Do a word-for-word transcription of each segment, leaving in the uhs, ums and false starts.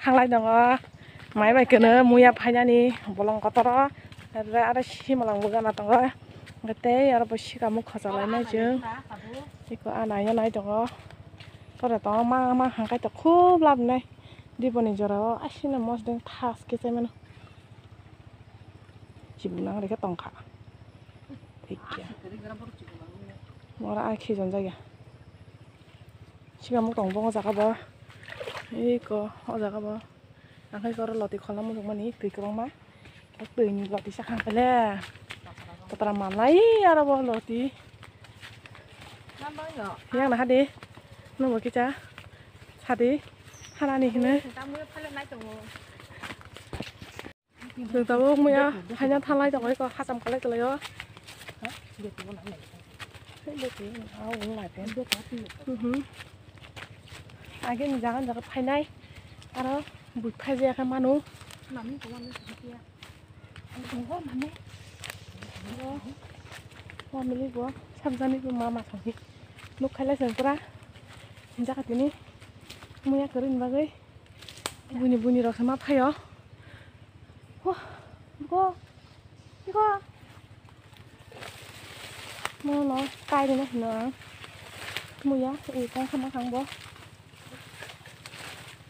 Thanglai tongo. Mai bai keno muya phainani bolong kotoro. Aro, aro simalang bo gana tongo. Hwnkhe tei aro bo sikamung khochalai nai chwng. Eko a nai nai tongo. Pore tongo ma, ma hangkai to khub lab nai. Diboni jorao asino mosdeng thas khe chaimano. Chibuk nang rikhe tongkha. Thik ya. Mora ai khijon jaya. Sikamung tong bo o jaga bo. Eko o jaga bo. Ang khai oro loti khola mujung mani twi kwbangma. Twi ni loti sakha pele. Tatra malai aro bo loti. Yang na hadi. Nubo kicha. Sadi. Hanani hino. Chwng tabuk muya phaina thanglai tongo, eko hacham kwlai kwlai o. Mhm. Agini jaga jaga phainai aro bui phaijaya khe manu. Family bo sabjani bo mama thangwi nuk khailai chwng pura jaga tini muya kwrwini bagwi. Buini buini rok se ma phaio. Ho, go, go. Mono kai rwna hino ang. Muya, e tong sama kang bo.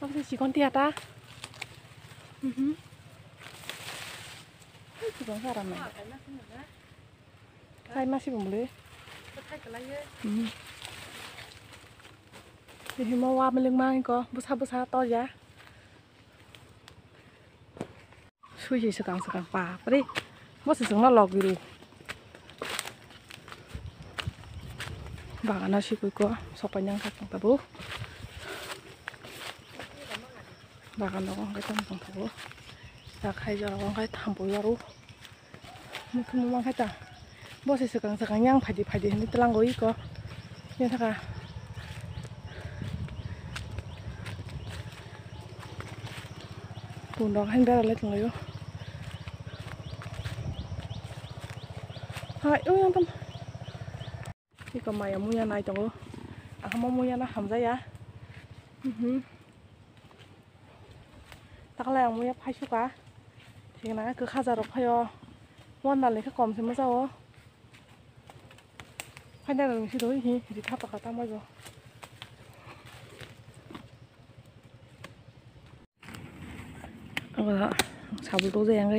Ang se chikon tiya ta. Mhm. Chikon ka ram nai. Kai masi bumble. Hmm. Bihimo wa miling mang ko busa busa to ya. Sui sui sekang sekang pa pri. Bo se sengno log biru. Bagana sikui ko sopai nang kak tabu. Bagan rogo hwnkhe tong tong tabu. Tak hai jora hwnkhe thampui aro. Mukhumu mankha ta. Bo se swkang swkang yang phaidi phaidi hinwi twlango iko. Yang thaka. Tundok hain bera lai tonglaio. Hai, o yang tam. Iko maya muya nai tongo. Ahamo muya na hamjaya. Mhm. Taklai ang muya phai suka. Thikna kwkha jarok phaio. Wandal ni khe kom se masa o. Phaina rang si doi hi ri thapa kha tamo jo. Aba sabul tok jai ang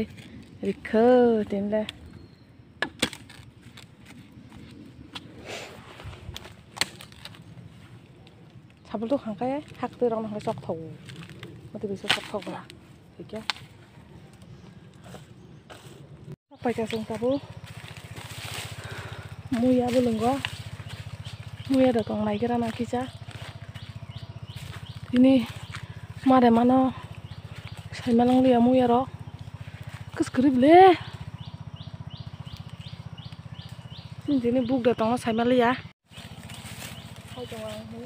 rikha tenle. Sabul tok hangkai hak twi rok nang sok thok. Mati bisa sok thok ba. Thik ya. Paikha chwng tabuk muya bolongo, muya da tong naigra na kisa. Tini mare mano saima langliya muya rok. Kwskwrwi ble. Tini buk da tongo saima liya. Hai tongo ang hin.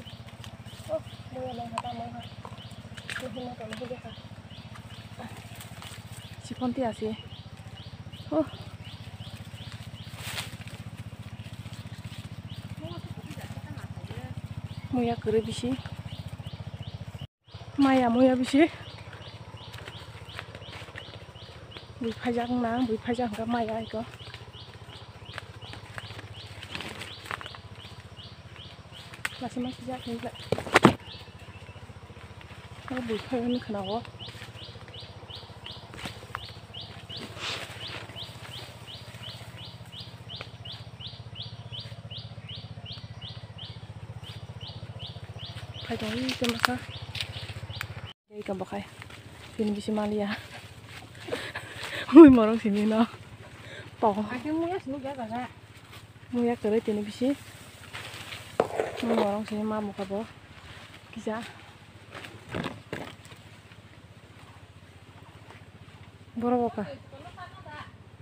Oh, muya nang hata mangha. Nuhima tong nuhima. Chikon ti asi. Oh. Muya kwrwi bisi. Maya muya bisi. Bui phaijak na, bui phaijak hwnkha maya iko. Masi masi jak hwnkha. Bui phai hwn khna o. Phai tong ui tei masa. Tei tong bo khai. Tini bisi maliya. Mui morong simi no. Tong. Muya kwrwi tini bisi. Mui morong simi ma mukha bo. Kisa. Borok oka.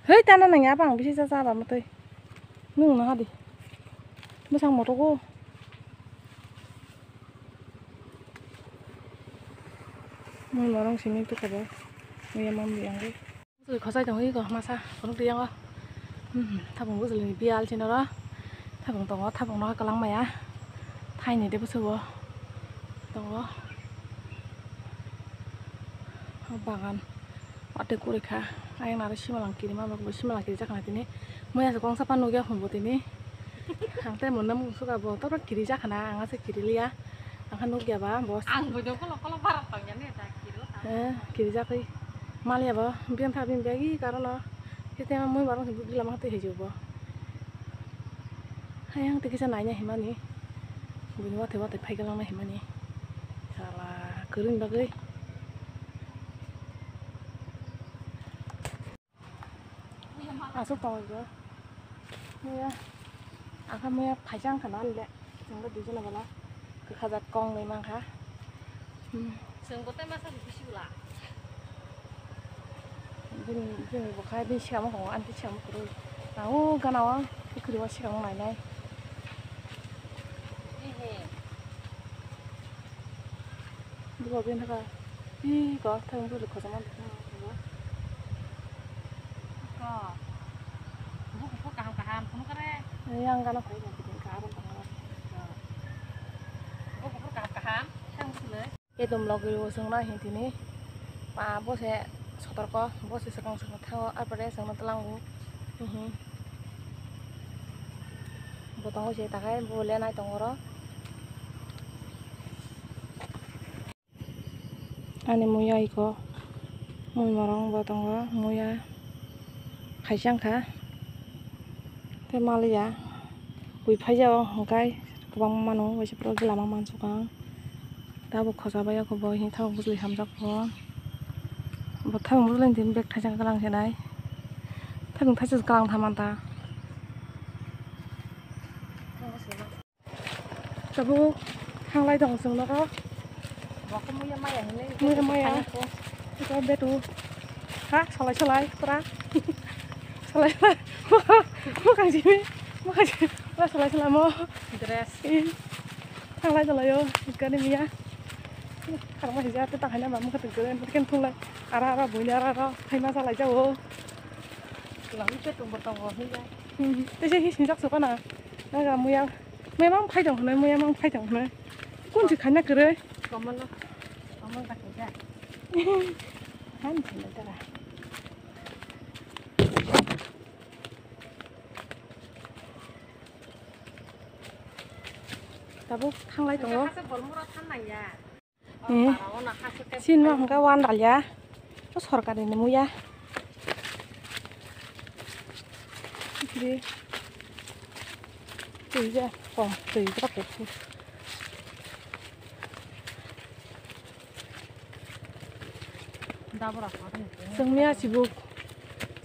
Hei, tana nang ya bang bisi cha cha ba mutui. Nung na hadi. Bwsang motogo. Mui morong simi tu kabo. Mui amam di angge. Mutui khosai tong iko masa phunuk di yango. Hmm, thabung bujuli ni biyal chinoro. Thabung tongo, thabung no kalang maya. Thaini de busubo. Tongo. Bagan. Watwi kwrwi kha. Ayang aro simalang kirima, bo simalang kiri jakha na tini. Muya se kongsa pan nugya hwnbo tini. Ang tei monna mung suka bo, tor kiri jakha na, ang ase kiri liya. Ang kha nugya ba, bo. Ang bo dong kolo kolo barok tong ya ne da kiri. Eh, kiri jakwi. Mal ya bo, biyan tha bin bagi karono. Kete mui barong se bugila ma twi hai bo. Hayang tei kisa naina himani. Bini watwi watwi phaigalang na himani. Sala, kwrwini bagwi. Aswk tongo bo. Muya. Ang kha muya phaisa wngkha na le. Chwngno duijon bola. Kwkhajak kong nwi mankha. Hmm. Chwng bo tei masa ni bisi bwla. Bini, bini bo kha bini sikamo tongo, ani sikamo kwrwi. Ang o gana o pukhiri o sikamo nainai. Ehe. Dugo bini kha. Ih, ko, thang bwrwi khojama. Ko. Buku ko kaham kaham, phone kare. Yang gana phai, yang gana kaham kaham. Buku ko kaham kaham, thang bwrwi. Ketum logi o chwngno hintini. Pa bo se sotorko, bo se swkang swkang thango, arpore chwngno twlango. Mhm. Bo tongo se takhai, bo le nai tongo oro. Ani muya iko mui morong bo tongo, muya khaisa wngkha tei maliya bui phaiya o hwnkhe kwbangma mano waisa pura gila ma mansukha ang. Tabuk khosa bai o khe bo hini tabuk bwsli hamjak bo, bo tabuk bwsli ni bag thaisa kwlang khe nai, tabuk thaisa kwlang tha manta. Tabuk thanglai tongo chwng nogo. Bo khe muya maya hinwi muya maya. Ito betu. Ha, salai salai pura. Salai salai. Mwkhang simi. Mwkhang simi. Pura salai salai mo. Dress. Ih. Thanglai tonglaio. Gani miya. Kharma hija te tahaina ma mwkhang tong khe ken thunglai. Ara ara buini ara ara. Thaima salai jao. Lami petung bo tongo hinjai. Hmm. Tei se hi sinjak sukana. Naga muya. Muya mang phai tong hwnwi, muya mang phai tong hwnwi. Kun si khaina kwrwi? Komolo. Komol ka khaija. Han sinai tara. Tabuk thanglai tongo. Hasa bolmora than nangya. Eh, sinma hwnkha wandalya. O sorkari ni muya. Twi, twi ja, kom, twi ja, kom. Chwng miya chibuk,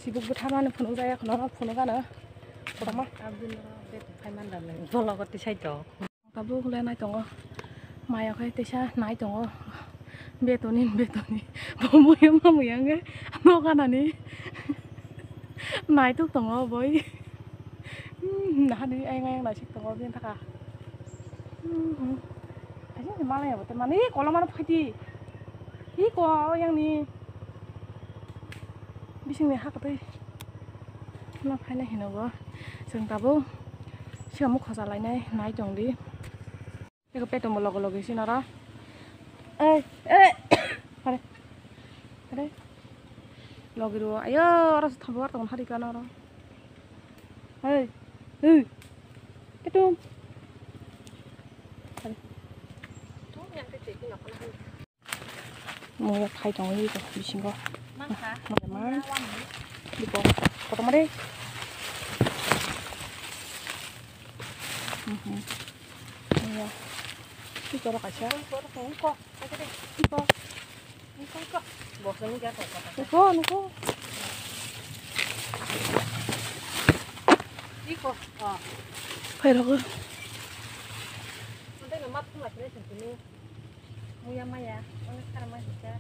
chibuk bwtharmani phunuk jaya khwna phunuk ano. Kotorma. Abdul Rahman bete phaiman dalai. Bolok twi saito. Tabuk le nai tongo. Maya khai teisa nai tongo. Betoni, betoni. Bo muya ma muya nge. No ganani. Nai tuk tongo boi. Hmm, nahani ayang ayang naisik tongo bini thaka. Hmm, hmm. Aja malai abo te mani kolomar phaidi. Iko yang ni. Bising ni hakatwi. No phaina hino bo. Chwng tabuk. Siamo khosa lainai nai tongdi. Eko peto mo logo logo sino ro. Ei, ei. Pare. Pare. Logi ro. Ayo, oro se thambo ar tong hari kana ro. Ei. Ei. Peto. Pare. Mo ya phai tong ri ko bisingo. Mangkha. Mo ya man. Di ko. Kotorma de. Mhm. Iya. Iko ro kaisa. Iko, iko, iko. Iko, iko. Iko, iko. Iko. Ah. Phai rogo. Muya maya, onek kharma hija.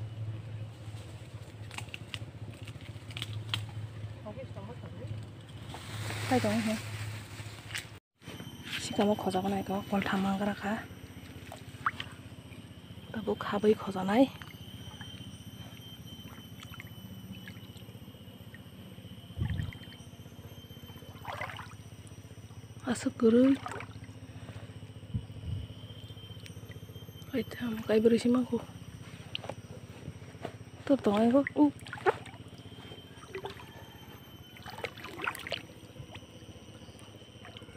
Phai tong he. Sikamo khojago naikha, koltham mangra kha. Tabuk khabwi khojanai. Aswk kwrwi. Kaitham, kaibrwi se mankho. Tor tongo ego. U.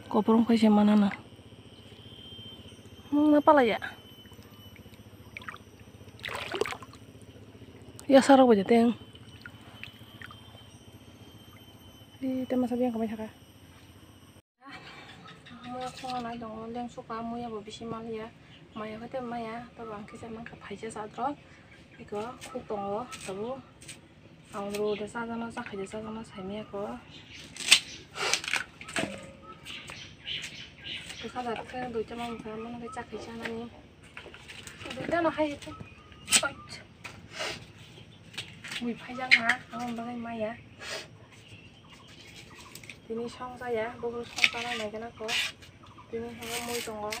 Koprong khaisa manana. Mungna palaya. Ya sarok baja teng. Di tema sabi yang kamai saka. Muya khongnai tongo, lengsuka muya bo bisi maliya. Maya khe tei maya, tabo ang kisa mankha phaisa jadrok. Iko khuk tongo, tabo ang ro de sajana, chakhai de sajana, saimaya ko. Bwkha da khe duita mankha, mano khe chakhai chanani. Duita no hai khe. Oi. Mui phaijak na, ang bagwi maya. Tini song chaya, bubur song chana naikhe na kho. Tini hwnba mui tongo.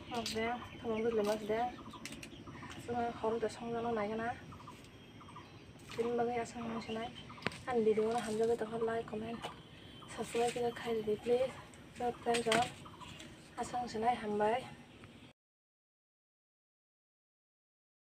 Mokde, thamung bwlwi mokde. Chwng horo de song jana naikhe na. Tini bagwi aswk wng sinai. Ani video no hamjagwi tongkha, like, comment, subscribe khe khai rwdi, please. Joto friends rok aswk wng sinai, hambai.